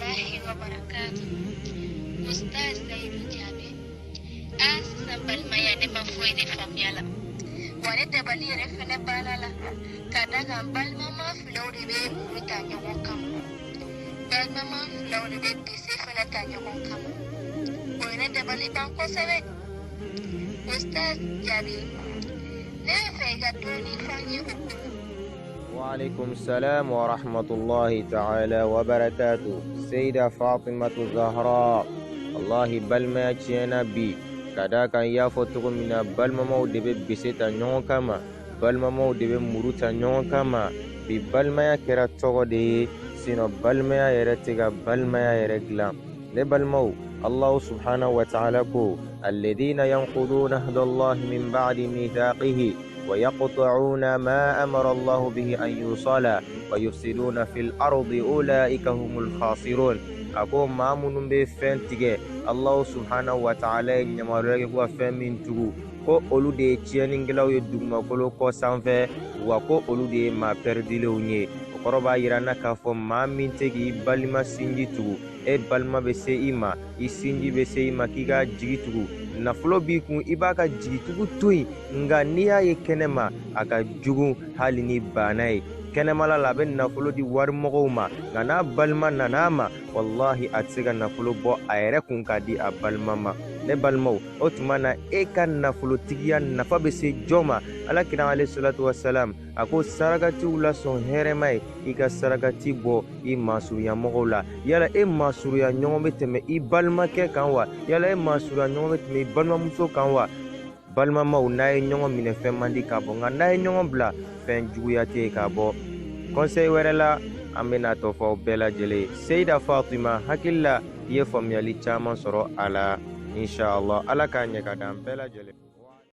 Rahmatullahi wa barakatuh. Ustaz Zayidu Jaabi. Ah, sisan balimaya ne ma foyi de faamuya la. Wa ne dabali yɛrɛ fɛnɛ banna la. Ka da kan balimama filaw de bɛ muru ta ɲɔgɔn kama. Balimama filaw de bɛ bese fɛnɛ ta ɲɔgɔn kama. O ye ne dabali ban kosɛbɛ. Ustaz Jaabi, ne bɛ fɛ i ka dɔɔnin fɔ an ye o ko la. وعليكم السلام ورحمة الله تعالى وبركاته. سيدة فاطمة الزهراء، wallahi balimaya tiɲɛna bi, ka d'a kan i y'a fɔ cogo min na, balimamaw de bɛ bese ta ɲɔgɔn kama, balimamaw de bɛ muru ta ɲɔgɔn kama. Bi balimaya kɛra tɔgɔ de ye, sinon balimaya yɛrɛ tɛ ka balimaya yɛrɛ dilan. Ne balimaw, Allahu subhanahu wa ta'ala ko: alladhina yanquduna ahdallahi min ba'di mithaqihi wa yaqta'una ma amara Allahu bihi an yusala wa yufsiduna fil ardi ulaika humul khasirun. A ko maa minnu bɛ fɛn tigɛ, Allahu subhanahu wa ta'ala ye yamaruya kɛ ko ka fɛn min tugu, ko olu de ye tiɲɛnikɛlaw ye dugumakolo kɔ sanfɛ, wa ko olu de ye maa pɛridilenw ye. O kɔrɔ b'a yira n na k'a fɔ maa min tɛ k'i balima sinji tugu, e balima bɛ se i ma, i sinji bɛ se i ma k'i ka jigi tugu, nafolo b'i kun, i b'a ka jigitugu to yen. Nka n'i y'a ye kɛnɛma, a ka jugu hali ni banna ye. Kɛnɛmala la, a bɛ nafolo di warimɔgɔw ma, nka n'a balima nana a ma, wallahi a tɛ se ka nafolo bɔ a yɛrɛ kun k'a di a balima ma. Ne balimaw, o tuma na e ka nafolotigiya nafa bɛ se jɔn ma? Ala kira alayhi salatu wasalam a ko sarakatiw la sɔn hɛrɛma ye i ka sarakati bɔ i masurunya mɔgɔw la. Yala e masurunya ɲɔgɔn bɛ tɛmɛ i balimakɛ kan wa? Yala e masurunya ɲɔgɔn bɛ tɛmɛ i balimamuso kan wa? Balimamaw, n'a ye ɲɔgɔn minɛ, fɛn man di ka bɔ, nka n'a ye ɲɔgɔn bila, fɛn juguya tɛ yen ka bɔ. Conseil wɛrɛ la, an bɛna tɔ fɔ aw bɛɛ lajɛlen ye. Seyida Fatima, hakili la i ye faamuyali caman sɔrɔ a la, inshallah. Ala k'a ɲɛ ka d'an bɛɛ lajɛlen.